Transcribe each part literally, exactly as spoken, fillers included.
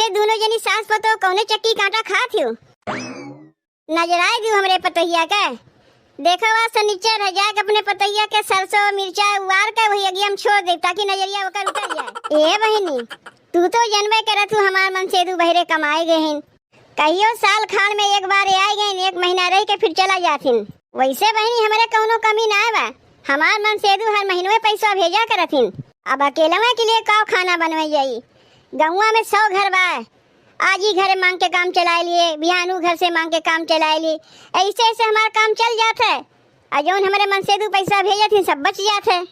दुनो जनी सास पतोह कौने चक्की काँटा खात हो? नजराए दियो हमरे पतोहिया के। देखो, आज सनिचर है, जाके अपने पतोहिया के सरसों मिर्चा उवार के वही अगिया में छोड़ देब, ताकि नजरिया ओकर उतर जाए। ए बहिनी, तू तो जनबे करत हू, हमार मनसेदू बहरे कमाए गए हैं। कहियो साल खान में एक बार आए गए, एक महीना रह के फिर चला जाथिन। वैसे बहिनी, हमरे कौनो कमी ना बा, हमार मनसेदू हर महीनवे पैसा भेजा करथिन। अब अकेलवे के लिए का खाना बनवे जाई? गौवा में सौ घर बा, आज ई घरे मांग के काम चलाए लिए, बिहान ऊ घर से मांग के काम चलाए लिए, ऐसे ऐसे हमार काम चल जात है। आ जौन हमरे मनसेदू पैसा भेजत ही, सब बच जात है।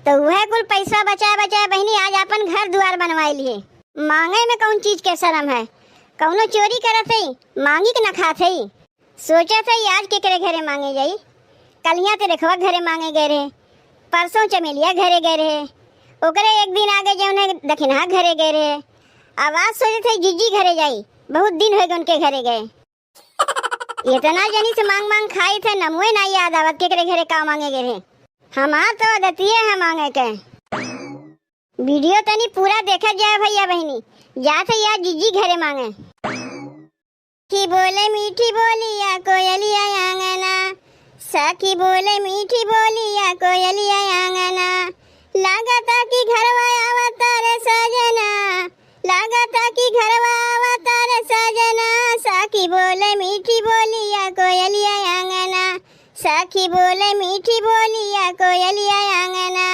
तो वह कुल पैसा बचाए बचाए बहिनी आज अपन घर दुआर बनवाए लिए। मांगे में कौन चीज के शर्म है? कौनो चोरी करत है, मांगी के ना खात है। सोचत है आज केकरे घरे मांगे जाई। कलिया ते रेखवा घरे मांगे गए रहे, परसों चमेलिया घरे गए रहे, ओकरे एक दिन आगे जौन है दखिनहा घरे गए रहे। अब आज सोचत है जिज्जी घरे जाई, बहुत दिन होइगे उनके घरे गए। इतना जनी से मांग मांग खाई थे, नमुए ना याद आवत केकरे घरे का मांगे गए रहे। हमार तो आदतिये है मांगे के। वीडियो तनी पूरा देखा जाए भैया बहिनी, जात है यार जिज्जी घरे मांगे। की बोले मीठी बोलिया कोयलिया आंगना, सखी बोले मीठी बोलिया कोयलिया आंगना, लागता कि घरवा आवता रे सजना, लागता कि घरवा आवता रे सजना, सखी बोले मीठी बोलिया कोयलिया आंगना, सखी बोले मीठी बोलिया कोयलिया आंगना।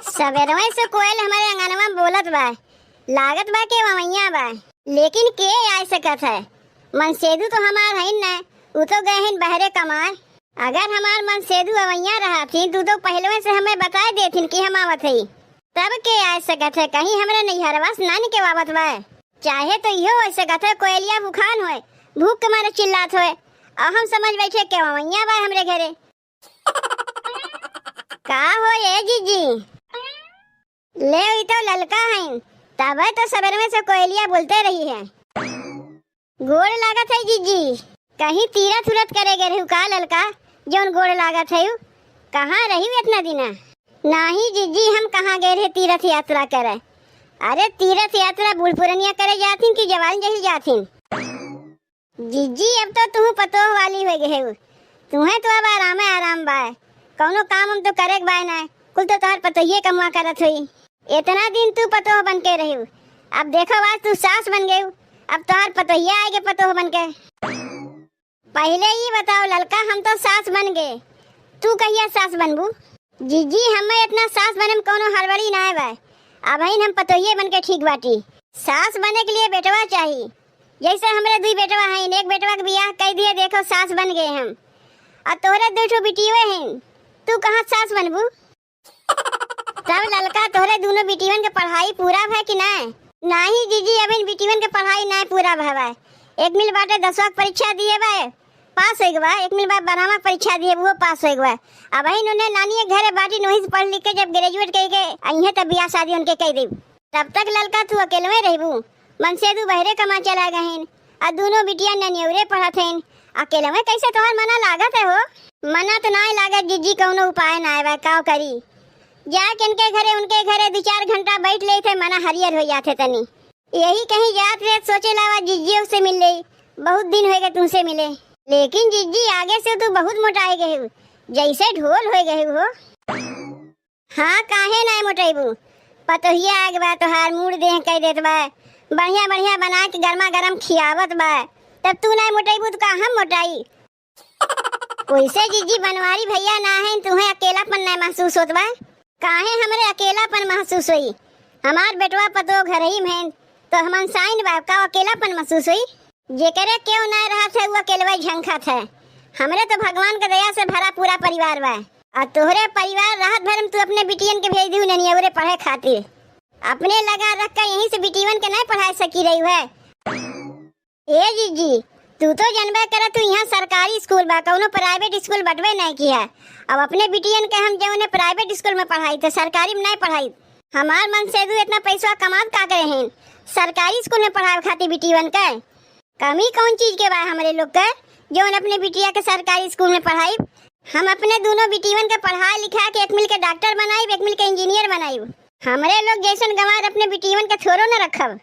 सबेरवे से कोयल हमारे अंगनवा में बोलत बा, लागत बा के ववैया बा, लेकिन के आए सकत है? मनसेदू तो हमार हइन न, उ तो गए हइन बहरे कमाए। अगर हमार मनसेदू अवैया रहथिन, तू तो पहलवे से हमें बताए देथिन कि हम आवत हई, तब के आए सकत है? कहीं हमरे नैहरवा से नानी के आवत बा? चाहे तो इहो हो सकत है, कोयलिया भूखान होए, भूख के मारे चिल्लात होए, और हम समझ बैठे के ववैया बा हमरे घरे। का हो ये जीजी? ले, ई तो ललका हईन, तबे तो सबेरवे से कोयलिया बोलते रही है। गोड़ लागत है जीजी, कहीं तीरथ उरथ करे गए रहू का ललका, जौन गोड़ लागत है? कहाँ रही इतना दिना? नाही जीजी, हम कहाँ गए रहे तीरथ यात्रा करे? अरे, तीरथ यात्रा बूढ़ पुरनिया करे जाथिन कि जवान जहिल जाथिन? जीजी, अब तो तुहू पतोह वाली हो गए हो, तुहें तो अब आरामे आराम बा, कौनो काम हम तो करे के बाय ना, कुल तो तोहर पतोहिए कमुआ करत होई। इतना दिन तू पतोह बन के रही, अब देखो आज तू सास बन गई, अब तोहर पतोहिया आएगे पतोह बन के। पहले ई बताओ ललका, हम तो सास बन गए, तू कहिया सास बनबू? जीजी, हमें इतना सास बने में कौनो हड़बड़ी ना बा, अबहिन हम पतोहिए बन के ठीक बाटी। सास बने के लिए बेटवा चाही, जैसे हमरे दुई बेटवा हैं, एक बेटवा के बियाह कई दिए, देखो सास बन गए हम, और तोहरे दो ठो बिटियो हैं, तू कहाँ सास बनबू? तब ललका, तोहरे दोनों बिटियन के पढ़ाई पूरा भय कि नाय? नाही जीजी, अबहिन बिटियन के पढ़ाई नाय पूरा भय बा। एक मिल बाटे दसवाँ के परीक्षा दिए बा, पास हो गवा, एक मिल बा बारहवाँ के परीक्षा दिए, वो पास हो गवा। अबहिन उन्हें नानी के घरे बाटी, वहीं से पढ़ लिख के जब ग्रेजुएट कई के अइहें तब बियाह शादी उनके कई देब। तब तक ललका तू अकेलवे रहबू, मनसेदू बहरे कमा चला गहिन, आ दोनों बिटिया ननियौरे पढ़त हईन। अकेलवे कैसे तोहर मना लागत है हो? मना तो नाय लागत जीजी, कौनो उपाय नाय बा, काव करी? जाके इनके घरे, उनके घरे दो चार घंटा बैठ लेते, मना हरियर हो जाते तनी। यही कहीं जात रहे, सोचे लावा जीजियो से मिल ले, बहुत दिन हो गए तुमसे मिले। लेकिन जीजी, आगे से तू बहुत मोटाए गए हो, जैसे ढोल हो गए हो। हाँ, काहे नाय मोटैबू? पतोहिया आगे बा तोहार, मूड़ देह कह देत बा, बढ़िया बढ़िया बना के गर्मा गर्म खियावत बा, तब तू नाय मोटैबू तो का हम मोटाई? वैसे जीजी, बनवारी भैया ना है, तुहें अकेलापन नाय महसूस होत बा? काहे हमरे अकेलापन महसूस होई? हमार बेटवा पतोह घर ही में, तो हमन साइन बा, का अकेलापन महसूस होई? जेकरे केहू नाय रहत है, उ अकेलवे झंखत है। हमरे तो भगवान के दया से भरा पूरा परिवार बा। आ तोहरे परिवार रहत भर में तू अपने बिटियन के भेज दिहू ननियौरे पढ़े खातिर। अपने लगा रख के यहीं से बिटियन के नाय पढ़ाए सकी रही है। ए जीजी, तू तो जनबे करे, तू यहाँ सरकारी स्कूल बा, कौनो प्राइवेट स्कूल बटबे नाय किया। अब अपने बिटियन के हम जौने प्राइवेट स्कूल में पढ़ाई, तो सरकारी में नाय पढ़ाई। हमार मनसेदू इतना पैसा कमात का करे हैं सरकारी स्कूल में पढ़ावे खातिर बिटियन के? कमी कौन चीज के बा हमरे लोग के, जौन अपने बिटिया के सरकारी स्कूल में पढ़ाई? हम अपने दोनों बिटियन के पढ़ा लिखा के एक मिल के डॉक्टर बनाई, एक मिल के इंजीनियर बनाई। हमरे लोग जैसन गंवार अपने बिटियवन के थोरो न रखब।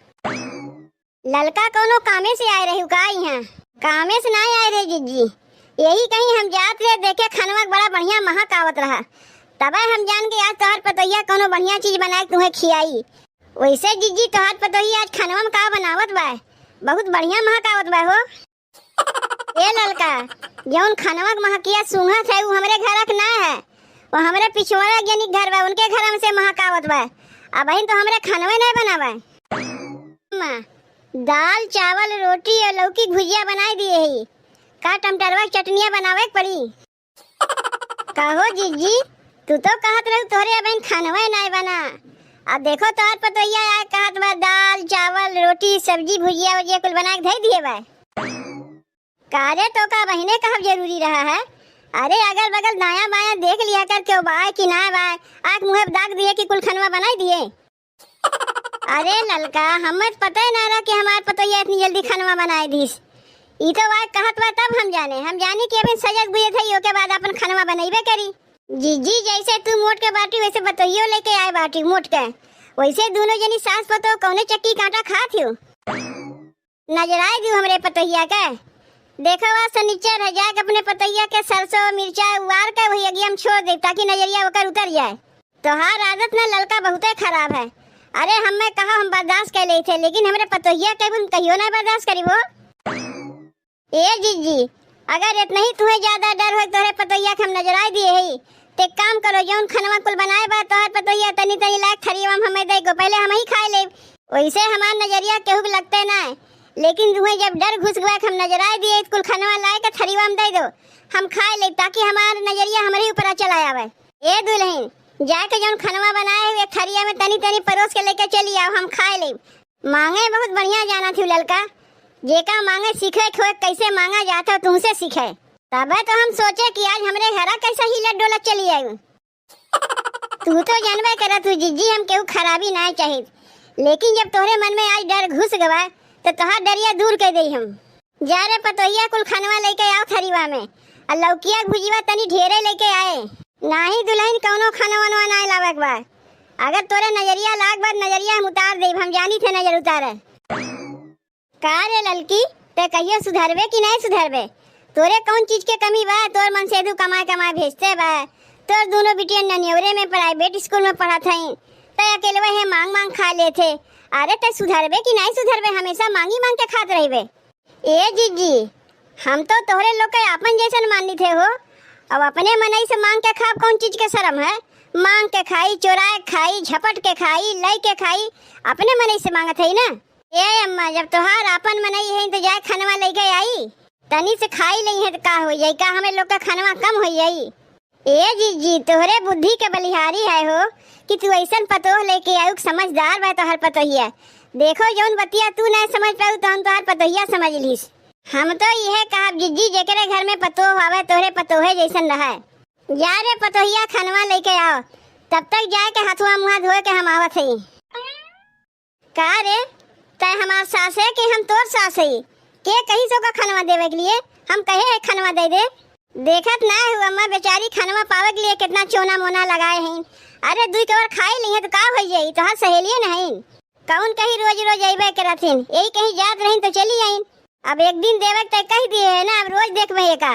ललका कौनो कामे से आए रही का इहाँ? कामे से नाहीं आए रही जिज्जी, यही कहीं हम जात रहे देखे खनवा के बड़ा बढ़िया महक आवत रहा, तबे हम जान गए आज तोहार पतोहिया कौनो बढ़िया चीज बनाए के तुहें खियाई। वैसे जिज्जी तोहार पतोहिया आज खनवा में का बनावत बा? बहुत बढ़िया महक आवत बा हो। ए ललका, जौन खनवा के महकिया सूंघत है, उ हमरे घर के ना है, वो हमरे पिछवाड़ा जनी के घर बा, उनके घर में से महक आवत बा। अबहिन तो हमरे खनवे नहीं बनावे। माँ, दाल, चावल, रोटी और लौकी के भुजिया बनाई दिए ही, का टमाटरवा के चटनिया बनावे के पड़ी? कहो जिज्जी, तू तो कहत रहू तोहरे अबहिन खनवे नाय बना। अब देखो तोहर पतोहिया आए कहत बा दाल, चावल, रोटी, सब्जी, भुजिया, वुजिया कुल बना के धई दिए बा। का रे, तो का बहिने कहब जरूरी रहा है? अरे अगल बगल दाया बाया देख लिया कर, केहू बा कि ना बा, आँख मुँहे दाग दिए कि कुल खनवा बनाई दिए। अरे ललका, हमें पता ही ना रहा कि हमार पतोहिया इतनी जल्दी खनवा बनाए दीस। ई तो वाह कहत बा तब हम जाने, हम जानी कि अबे सजत गुजत है, ओके बाद अपन खनवा बनैबे करी। जिज्जी, जैसे तू मोट के बाटी वैसे पतोहियो लेके आए बाटी मोट के, वैसे दोनों जनी सास पतोह कौने चक्की कांटा खात हो? नजराए दियो हमरे पतोहिया के। देखो आज सनिचर है, जाके अपने पतोहिया के सरसों मिर्चा उबार के वही अगिया में छोड़ दे ताकि नजरिया ओकर उतर जाए। तोहार आदत ना ललका बहुते खराब है। अरे हमें कहा हम बर्दाश्त कर लेते, लेकिन हमरे पतोहिया के हम कहियो ना बर्दाश्त करीबो। ए जिज्जी, अगर इतना ही तुम्हें ज्यादा डर हो तोहरे पतोहिया के हम नजराए दिए ही, ते काम करो, जौन खनवा कुल बनाए बा तोहर पतोहिया तनी तनी लायक थरियवा में हमें दे गो, पहले हम ही खाए लेब। वैसे हमार नजरिया केहू के लगते ना है, लेकिन तुम्हें जब डर घुस गवा कि हम नजराए दिए, तो कुल खनवा लाए के थरियवा में दे दो, हम खाए लेब, ताकि हमार नजरिया हमरे ऊपर चला आवे। ए दुल्हन, जाके जौन खनवा बनाए हुए थरिया में तनी तनी परोस के लेके चली आओ, हम खाए लेब। मांगे बहुत बढ़िया जाना थी ललका, जेका मांगे सीखे खोए कैसे मांगा जाता हो तुमसे सीखे। तबे तो हम सोचे कि आज हमरे घरा कैसा हिलत डोलत चली आई। तू तो जानबे करत हूँ जिज्जी, हम केहू खराबी ना चाहित, लेकिन जब तोहरे मन में आज डर घुस गवा तो तोहार डरिया दूर कर दे हम। जा रे पतोहिया, कुल खनवा लेके आओ थरीवा में, और लौकिया के भुजीवा तनी ढेरे लेके आए। नाही दुल्हन, कौनो खाना वानवा ना लावे के बा। अगर तोरे नजरिया लाग बा, नजरिया हम उतार देब, हम जानी थे नजर उतारे। का रे ललकी, ते कहियो सुधरबे कि नहीं सुधरबे? तोरे कौन चीज के कमी बा? तोर मनसेधु कमाए कमाए भेजते बा, तोर दोनों बिटिया ननियवरे में प्राइवेट स्कूल में पढ़त हईं, ते अकेलवे है मांग मांग खा लेथे। अरे ते सुधरबे कि नहीं सुधरबे? हमेशा मांगी मांग के खात रहबे। ए जिज्जी, हम तो तोहरे लोग के आपन जैसन मानित है हो। अब अपने मनई से मांग के खाब, कौन चीज के शर्म है? मांग के खाई, चोराए के खाई, झपट के खाई, लई के खाई, अपने मनई से मांगत है ना। ए अम्मा, जब तोहार आपन मनई है तो जाए खनवा लेके आई, तनी से खाई लई है तो का हो जाई? का हमें लोग का खनवा कम हो जाई? ए जिज्जी, तोहरे बुद्धि के बलिहारी है हो कि तू ऐसन पतोह लेके आयु कि समझदार बा तोहर पतोहिया। देखो, जौन बतिया तू नहीं समझ पाऊ, तौन तोहर पतोहिया समझ लीस। हम तो इहे कहब जिज्जी, जेकरे घर में पतोह आवे, तोहरे पतोहे जैसन रहे। जा रे पतोहिया, खनवा लेके आओ, तब तक जाए के हथुआ मुँह धोए के हम आवत हई। का रे, तै हमार सास है कि हम तोर सास है? के कही सो का खनवा देवे के लिए? हम कहे है खनवा दे दे। देखत ना है अम्मा, बेचारी खनवा पावे के लिए कितना चोना मोना लगाए हैं। अरे दुई कवर खाई ली है तो का हो जाई, तोहार सहेलिए नहीं। कौन कहीं रोज रोज अइबे करत हैं, यही कहीं जात रही तो चली आई। अब एक दिन देवे के तय कह दिए है ना, अब रोज देखबे ये का।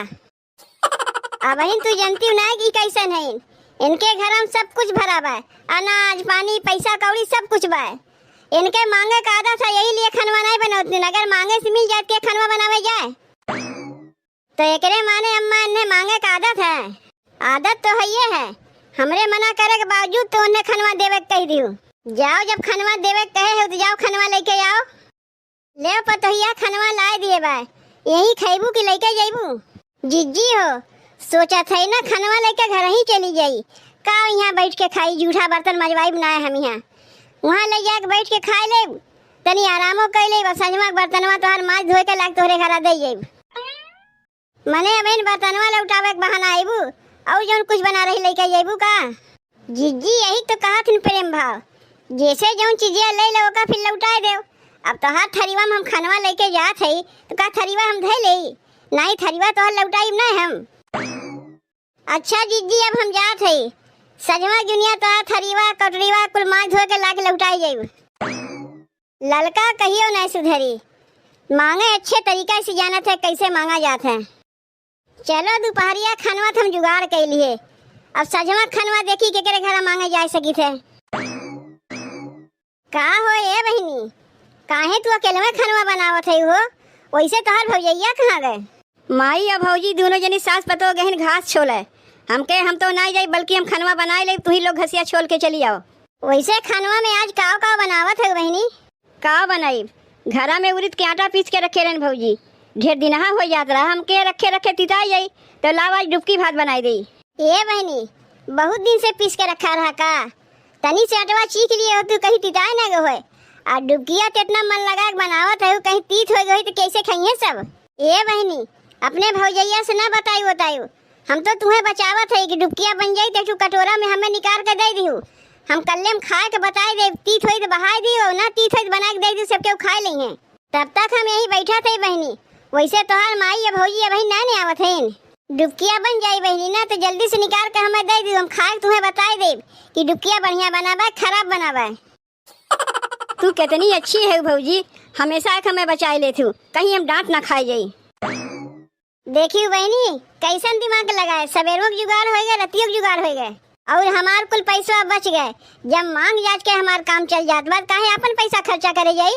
अबहिन तू जनती ना कि कैसन है, इनके घर में सब कुछ भरा बा, अनाज पानी पैसा कौड़ी सब कुछ बा। इनके मांगे का आदत है, यही लिए खनवा नहीं बनौत दिन। अगर मांगे से मिल जात के खनवा बनावे जाए तो एकरे माने अम्मा इन्हें मांगे का आदत है। आदत तो है ये है, हमरे मना करे के बावजूद तो उन्हें खनवा देवे के कह दियो। जाओ, जब खनवा देवे के कहे हो तो जाओ खनवा लेके आओ। ले पतोहिया, खनवा लाए दिए बा, यही खैबू कि लेके जैबू? जिज्जी हो, सोचत है ना खनवा लेके घर ही चली जाई। का यहाँ बैठ के खाई, जूठा बर्तन मजवाई बनाए हम यहाँ। वहाँ ले जाके बैठ के खाए लेब, तनी आरामो कर लेब, और संझवा के बर्तनवा तोहार माज धोए के लाग तोहरे घरा दे जाइब। मने अबहिन बर्तनवा लौटावे के बहाना आइबू, और जौन कुछ बना रही लेके जाइबू का? जिज्जी, यही तो कहत हन प्रेम भाव, जैसे जौन चीजिया ले लो ओका फिर लौटाए देव। अब तोहार थरीवा में हम खनवा लेके जात हई, तो का थरीवा हम धे लेई? नाही, थरीवा तोहार लौटाइब ना हम। अच्छा जिज्जी, अब हम जात हई, सजवा जुनिया तोहार थरीवा, कटरीवा कुल माँज धो के लाके लौटाई जाइब। ललका कहियो नाहीं सुधरी, माँगे अच्छे तरीका से जानत है, कैसे माँगा जात है। चलो, दुपहरिया खनवा त हम जुगाड़ कइ लिहे, अब सजवा खनवा देखी केकरे घरा माँगे जाए सकित है। का हो ए बहिनी, काहे तू अकेलवे खनवा बनावत है हो? वैसे तोहार भौजैया कहाँ गए? माई अउ भौजी दूनों जनी सास पतोह गहिन घास छोले। हमके, हम तो नाहीं जाई, बल्कि हम खनवा बनाए लेब, तुहीं लोग घसिया छोल के चली आओ। वैसे खनवा में आज काव काव बनावत है बहिनी? का बनाई, घरा में उरिद के आटा पीस के रखे रहन भौजी, ढेर दिनहा हो जात रहा, हमके रखे रखे तिताई जाई, तो लाव आज डुबकी भात बनाई देई। ए बहिनी, बहुत दिन से पीस के रखा रहा का? तनी से अटवा चीख लिए हो तू, कहीं तिताए ना गए होए। आ डुबकिया त इतना मन लगा के बनावत है, कहीं तीत हो गई तो कैसे खाइए सब? ए बहिनी, अपने भौजैया से ना बताई बताई, हम तो तुहें बचावत है कि डुबकिया बन जाई तो तू कटोरा में हमें निकाल के दे दिहू। हम कल्ले हम खाए के बताई देब, तीत होई तो बहाई दियो, ना तीत होई तो बना के दे दियो, सबके खाए लेइहें। तब तक हम यहीं बैठा थे बहिनी। वैसे तोहार माई या भौजी अबही ना ने आवत हैं। डुबकिया बन जाई बहिनी ना, तो जल्दी से निकाल के हमें दे दियो, हम खाए के तुहें बताई देब कि डुबकिया बढ़िया बनावे, खराब बनावे। तू कितनी अच्छी है भौजी, हमेशा एक हमें बचाए लेत हूँ, कहीं हम डांट ना खाए जाई। देखियो बहिनी, कैसन दिमाग लगाए, सवेरों के जुगाड़ होएगा, रतियों के जुगाड़ होएगा, और हमार कुल पैसवा बच गए। जब मांग जांच के हमार काम चल जात बा, काहे अपन पैसा खर्चा करे जाई?